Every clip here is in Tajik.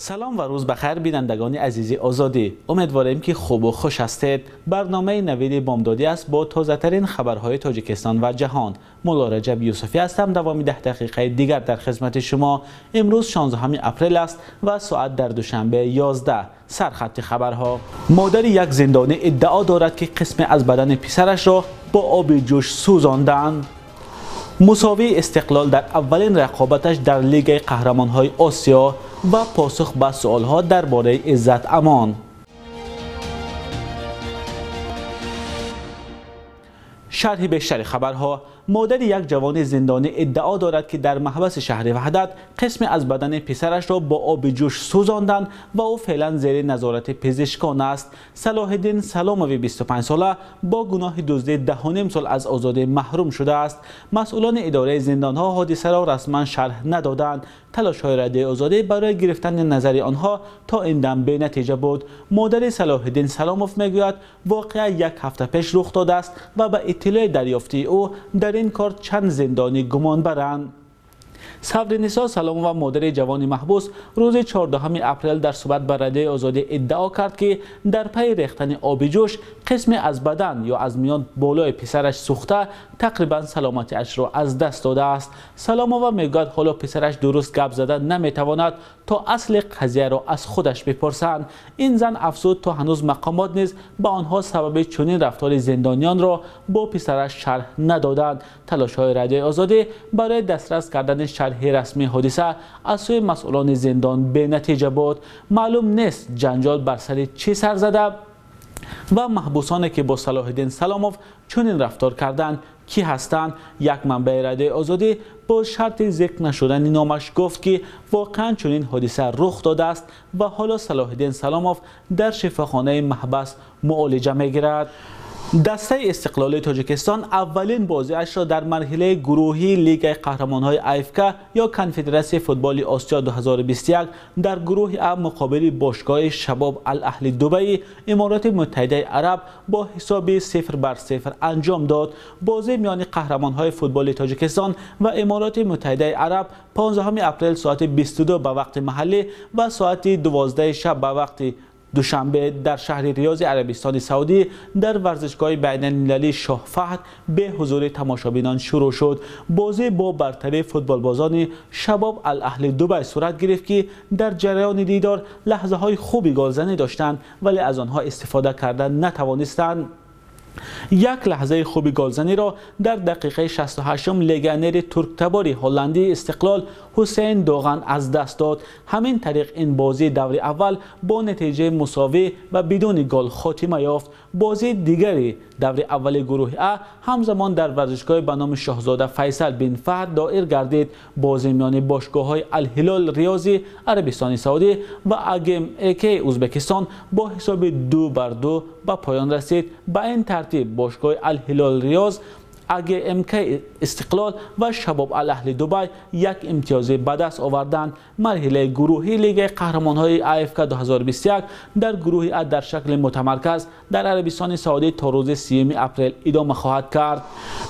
Салом ва рӯз бахайр, бинандагони азизи Озодӣ. Умедворем, ки хубу хуш ҳастед. Барномаи Навиди Бомдодӣ аст бо тозатарин хабарҳои Тоҷикистон ва ҷаҳон. Мулло Раҷаб Юсуфӣ ҳастам. Давоми 10 дақиқаи дигар дар хидмати шумо. Имрӯз 16 апрел аст ва соат дар Душанбе 11. Сархати хабарҳо. Модари як зиндонӣ иддао дорад, ки қисме аз бадани писарашро бо оби ҷӯш сӯзондаанд. Мусовии Истиқлол дар аввалин рақобаташ дар Лигаи қаҳрамонҳои Осиё ва посух ба суолҳо дар бораи Иззат Амон. Шарҳи бештари хабарҳо. Модари як ҷавони зиндонӣ иддао дорад, ки дар маҳбаси шаҳри Ваҳдат қисме аз бадани писарашро бо оби ҷӯш сӯзонданд ва ӯ феълан зери назорати пизишкон аст. Салоҳиддин Саломови 25 сола бо гуноҳи дуздӣ 10,5 сол аз озодӣ маҳрум шудааст. Масъулони идораи зиндонҳо ҳодисаро расман шарҳ надоданд. Талошҳои Радиои Озодӣ барои гирифтани назари онҳо то ин дам бенатиҷа буд. Модари Салоҳиддин Саломов мегӯяд, воқеа як ҳафта пеш рух додааст ва ба иттилои дарёфтии ӯ дар ин кор чанд зиндонӣ гумонбаранд. Сабринисо Саломова, модари ҷавони маҳбус, рӯзи 14 апрел дар суҳбат ба Радиои Озодӣ иддао кард, ки дар пайи рехтани оби ҷӯш қисме аз бадан ё аз миён болои писараш сӯхта, тақрибан саломатиашро аз даст додааст. Саломова мегӯяд, ҳоло писараш дуруст гап зада наметавонад, то асли қазияро аз худаш бипурсанд. Ин зан афзуд, то ҳанӯз мақомот низ ба онҳо сабаби чунин рафтори зиндониёнро бо писараш шарҳ надоданд. Талошҳои Радиои Озодӣ барои дастрас кардани шарҳи расмии ҳодиса аз сӯи масъулони зиндон бенатиҷа буд. Маълум нест, ҷанҷол бар сари чӣ сар зада ва маҳбусоне, ки бо Салоҳиддин Саломов чунин рафтор карданд, кӣ ҳастанд. Як манбаи Радиои Озодӣ бо шарти зикр нашудани номаш гуфт, ки воқеан чунин ҳодиса рух додааст ва ҳоло Салоҳиддин Саломов дар шифохонаи маҳбас муолиҷа мегирад. Дастаи Истиқлоли Тоҷикистон аввалин бозиашро дар марҳилаи гурӯҳии Лигаи қаҳрамонҳои АФК ё Конфедератсияи футболи Осиё 2021 дар гурӯҳи А муқобили бошгоҳи Шабоб Ал-Аҳли Дубаи Имороти Муттаҳидаи Араб бо ҳисоби 0-0 анҷом дод. Бозӣ миёни қаҳрамонҳои футболи Тоҷикистон ва Имороти Муттаҳидаи Араб 15 апрел соати 22 ба вақти маҳаллӣ ва соати 12 шаб ба вақти Душанбе дар шаҳри Риёзи Арабистони Саудӣ дар варзишгоҳи байналмилалии Шоҳ Фаҳд бе ҳузури тамошобинон шурӯъ шуд. Бозӣ бо бартарии футболбозони Шабоб Ал-Аҳли Дубай сурат гирифт, ки дар ҷараёни дидор лаҳзаҳои хуби голзанӣ доштанд, вале аз онҳо истифода карда натавонистанд. Як лаҳзаи хуби голзаниро дар дақиқаи 68 легионери турктабори ҳолландии Истиқлол Ҳусейн Доған аз даст дод. Ҳамин тариқ ин бозии даври аввал бо натиҷаи мусовӣ ва бидуни гол хотима ёфт. Бозии дигари даври аввали гурӯҳи А ҳамзамон дар варзишгоҳи ба номи шоҳзода Файсал бин Фаҳд доир гардид. Бозӣ миёни бошгоҳҳои Алҳилол Риёзи Арабистони Саудӣ ва АГМК Ӯзбекистон бо ҳисоби 2-2 ба поён расид. Ба ин тартиб бошгоҳи Алҳилол Риёз, АГМК Истиқлол ва Шабоб Ал-Аҳли Дубай як имтиёзе ба даст оварданд. Марҳилаи гурӯҳии Лигаи қаҳрамонҳои АФК 2021 дар гурӯҳи А дар шакли мутамарказ дар Арабистони Саудӣ то рӯзи 30 апрел идома хоҳад кард.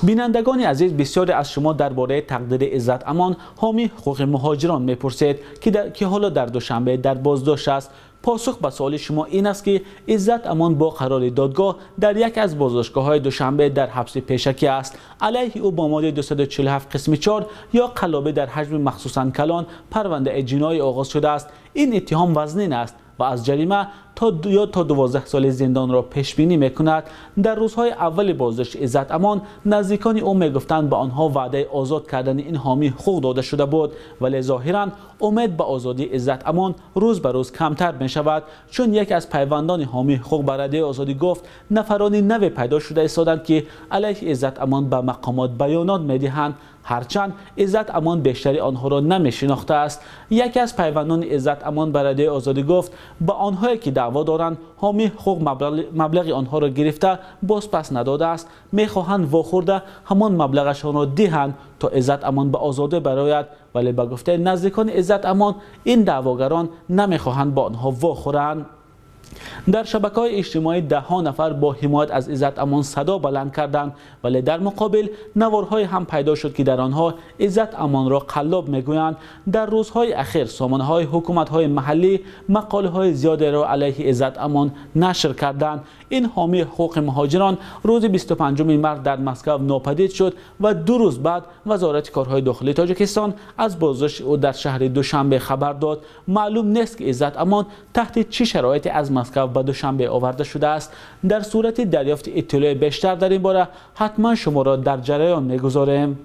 Бинандагони азиз, бисёре аз шумо дар бораи тақдири Иззат Амон, ҳомии ҳуқуқи муҳоҷирон, мепурсед, ки ҳоло дар Душанбе дар боздошт аст. Посух ба суоли шумо ин аст, ки Иззат Амон бо қарори додгоҳ дар яке аз боздоштгоҳҳои Душанбе дар ҳабси пешакӣ аст. Алайҳи ӯ бо моддаи 247 қисми 4 ё қаллобӣ дар ҳаҷми махсусан калон парвандаи ҷиноӣ оғоз шудааст. Ин иттиҳом вазнин аст ва аз ҷарима то ё то 12 соли зиндонро пешбинӣ мекунад. Дар рӯзҳои аввали боздошти Иззат Амон наздикони ӯ мегуфтанд, ба онҳо ваъдаи озод кардани ин ҳомии ҳуқуқ дода шуда буд, вале зоҳиран умед ба озодии Иззат Амон рӯз ба рӯз камтар мешавад, чун яке аз пайвандони ҳомии ҳуқуқ ба Радиои Озодӣ гуфт, нафарони наве пайдо шуда истоданд, ки алайҳи Иззат Амон ба мақомот баёнот медиҳанд, ҳарчанд Иззат Амон бештари онҳоро намешинохтааст. Яке аз пайвандони Иззат Амон ба Радиои Озодӣ гуфт, ба онҳое ки даъво доранд, ҳомии ҳуқуқ маблағи онҳоро гирифта боз пас надодааст, мехоҳанд вохӯрда ҳамон маблағашонро диҳанд, то Иззат Амон ба озодӣ барояд. Вале ба гуфтаи наздикони Иззат Амон, ин даъвогарон намехоҳанд бо онҳо вохӯранд. Дар шабакаҳои иҷтимоӣ даҳҳо нафар бо ҳимоят аз Иззат Амон садо баланд карданд, вале дар муқобил наворҳое ҳам пайдо шуд, ки дар онҳо Иззат Амонро қаллоб мегӯянд. Дар рӯзҳои ахир сомонаҳои ҳукуматҳои маҳаллӣ мақолаҳои зиёдеро алайҳи Иззат Амон нашр карданд. Ин ҳомии ҳуқуқи муҳоҷирон рӯзи 25 март дар Москва нопадид шуд ва 2 рӯз баъд Вазорати корҳои дохилии Тоҷикистон аз боздошти ӯ дар шаҳри Душанбе хабар дод. Маълум нест, ки Иззат Амон таҳти чӣ шароите аз Москва ба Душанбе оварда шудааст. Дар сурати дарёфти иттилои бештар дар ин бора ҳатман шуморо дар ҷараён мегузорем.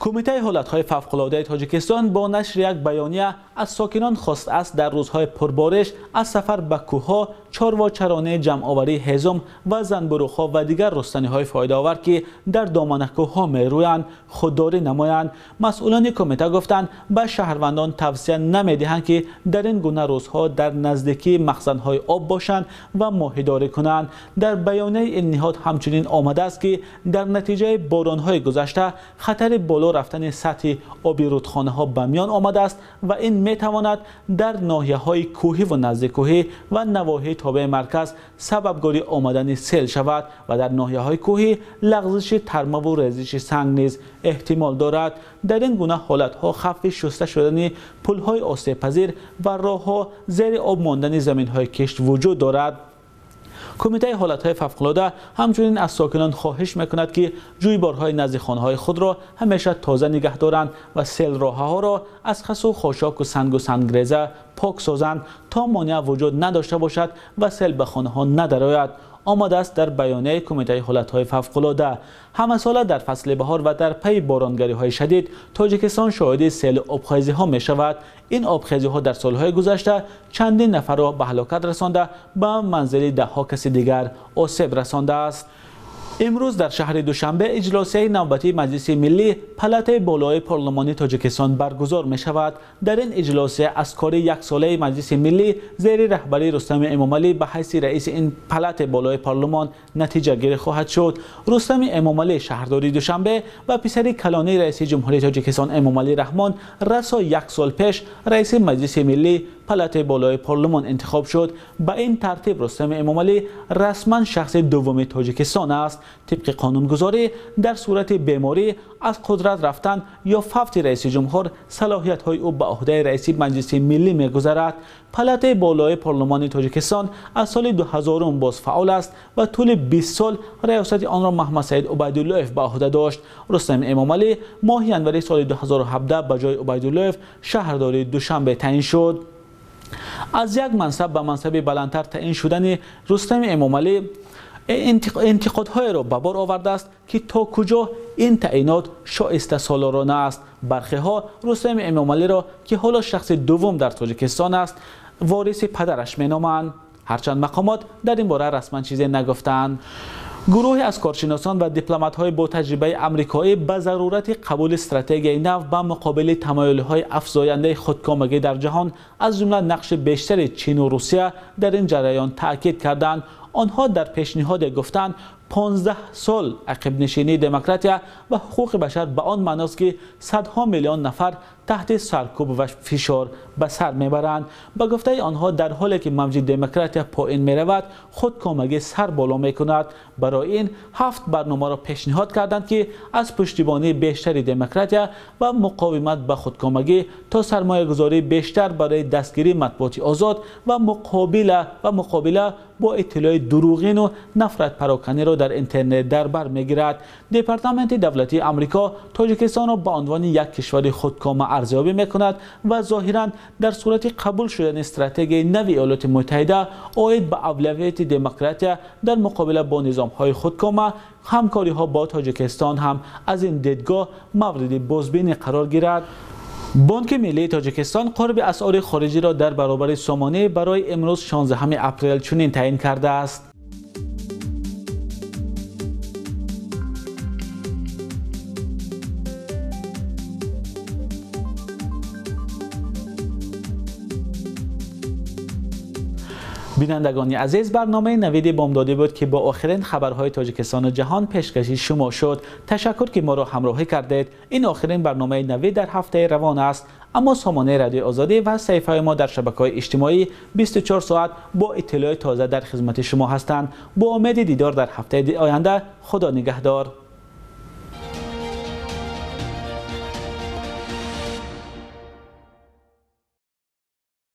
Кумитаи ҳолатҳои фавқулодаи Тоҷикистон бо нашри як баёния аз сокинон хостааст дар рӯзҳои пурбориш аз сафар ба кӯҳҳо, чорвочаронаи ҷамъоварии ҳезум ва занбуруғҳо ва дигар рустаниҳои фоидаовар, ки дар доманакӯҳҳо мерӯянд, худдорӣ намоянд. Масъулони кумита гуфтанд, ба шаҳрвандон тавсия намедиҳанд, ки дар ин гуна рӯзҳо дар наздикии махзанҳои об бошанд ва моҳидорӣ кунанд. Дар баёнияи ин ниҳод ҳамчунин омадааст, ки дар натиҷаи боронҳои гузашта хатари боло рафтани сатҳи оби рудхонаҳо ба миён омадааст ва ин метавонад дар ноҳияҳои кӯҳӣ ва наздиккӯҳӣ ва навоҳии тобеи марказ сабабгори омадани сел шавад ва дар ноҳияҳои кӯҳӣ лағзиши тармаву резиши санг низ эҳтимол дорад. Дар ин гуна ҳолатҳо хавфи шуста шудани пулҳои осебпазир ва роҳҳо, зери об мондани заминҳои кишт вуҷуд дорад. Кумитаи ҳолатҳои фавқулода ҳамчунин аз сокинон хоҳиш мекунад, ки ҷӯйборҳои назди хонаҳои худро ҳамеша тоза нигаҳ доранд ва селроҳаҳоро аз хасу хошоку сангу сангреза пок созанд, то монеа вуҷуд надошта бошад ва сел ба хонаҳо надарояд. Омадааст дар баёнияи Кумитаи ҳолатҳои фавқулода. Ҳамасола дар фасли баҳор ва дар пайи боронгариҳои шадид Тоҷикистон шоҳиди селу обхезиҳо мешавад. Ин обхезиҳо дар солҳои гузашта чандин нафарро ба ҳалокат расонда, ба манзили даҳҳо каси дигар осеб расондааст. Имрӯз дар шаҳри Душанбе иҷлосияи навбатии Маҷлиси Миллӣ, палатаи болои парлумони Тоҷикистон баргузор мешавад. Дар ин иҷлосия аз кори яксолаи Маҷлиси Миллӣ зери раҳбарии Рустами Эмомалӣ ба ҳайси раиси ин палатаи болои парлумон натиҷагирӣ хоҳад шуд. Рустами Эмомалӣ шаҳрдори Душанбе ва писари калонии раиси ҷумҳурии Тоҷикистон Эмомалӣ Раҳмон расо як сол пеш раиси Маҷлиси Миллӣ, палатаи болои парлумон интихоб шуд. Ба ин тартиб Рустами Эмомалӣ расман шахси дуввуми Тоҷикистон аст. Тибқи қонунгузорӣ дар сурати беморӣ, аз қудрат рафтан ё фавти раиси ҷумҳур салоҳиятҳои ӯ ба ӯҳдаи раиси Маҷлиси Миллӣ мегузарад. Палатаи болои парлумони Тоҷикистон аз соли 2000 боз фаъол аст ва тӯли 20 сол риёсати онро Маҳмадсаид Убайдуллоев ба ӯҳда дошт. Рустами Эмомалӣ моҳи январи соли 2017 ба ҷои Убайдуллоев шаҳрдори Душанбе таъин шуд. Аз як мансаб ба мансаби баландтар таъин шудани Рустами Эмомалӣ интиқодҳоеро ба бор овардааст, ки то куҷо ин таъинот шоиста солорона аст. Бархеҳо Рустами Эмомалиро, ки ҳоло шахси дуввум дар Тоҷикистон аст, вориси падараш меноманд. Ҳарчанд мақомот дар ин бора расман чизе нагуфтаанд. Гурӯҳе аз коршиносон ва дипломатҳои бо таҷрибаи амрикоӣ ба зарурати қабули стратегияи нав ба муқобили тамаюлҳои афзояндаи худкомагӣ дар ҷаҳон, аз ҷумла нақши бештари Чину Русия дар ин ҷараён таъкид карданд. Онҳо дар пешниҳоде гуфтанд, 15 сол ақибнишинии демократия ва ҳуқуқи башар ба он маъност, ки садҳо миллион нафар таҳти саркӯб ва фишор ба сар мебаранд. Ба гуфтаи онҳо, дар ҳоле ки мавҷи демократия поин меравад, худкомагӣ сар боло мекунад. Барои ин 7 барномаро пешниҳод карданд, ки аз пуштибонии бештари демократия ва муқовимат ба худкомагӣ то сармоягузории бештар барои дастгирии матбуоти озод ва муқобила бо иттилои дурӯғину нафратпароканиро дар интернет дар бар мегирад. Департаменти давлатии Амрико Тоҷикистонро ба унвони як кишвари худкома арзёбӣ мекунад ва зоҳиран дар сурати қабул шудани стратегияи нави Иёлоти Муттаҳида оид ба авлавияти демократия дар муқобила бо низомҳои худкома, ҳамкориҳо бо Тоҷикистон ҳам аз ин дидгоҳ мавриди бозбинӣ қарор гирад. Бонки Миллии Тоҷикистон қурби асъори хориҷиро дар баробари сомонӣ барои имрӯз 16 апрел чунин таъин кардааст. Бинандагони азиз, барномаи Навиди Бомдодӣ буд, ки бо охирин хабарҳои Тоҷикистону ҷаҳон пешкаши шумо шуд. Ташаккур, ки моро ҳамроҳӣ кардед. Ин охирин барномаи Навид дар ҳафтаи равон аст. Аммо сомонаи Радиои Озодӣ ва саҳифаҳои мо дар шабакаҳои иҷтимоӣ 24 соат бо иттилои тоза дар хизмати шумо ҳастанд. Бо умеди дидор дар ҳафтаи оянда, Худо нигаҳдор.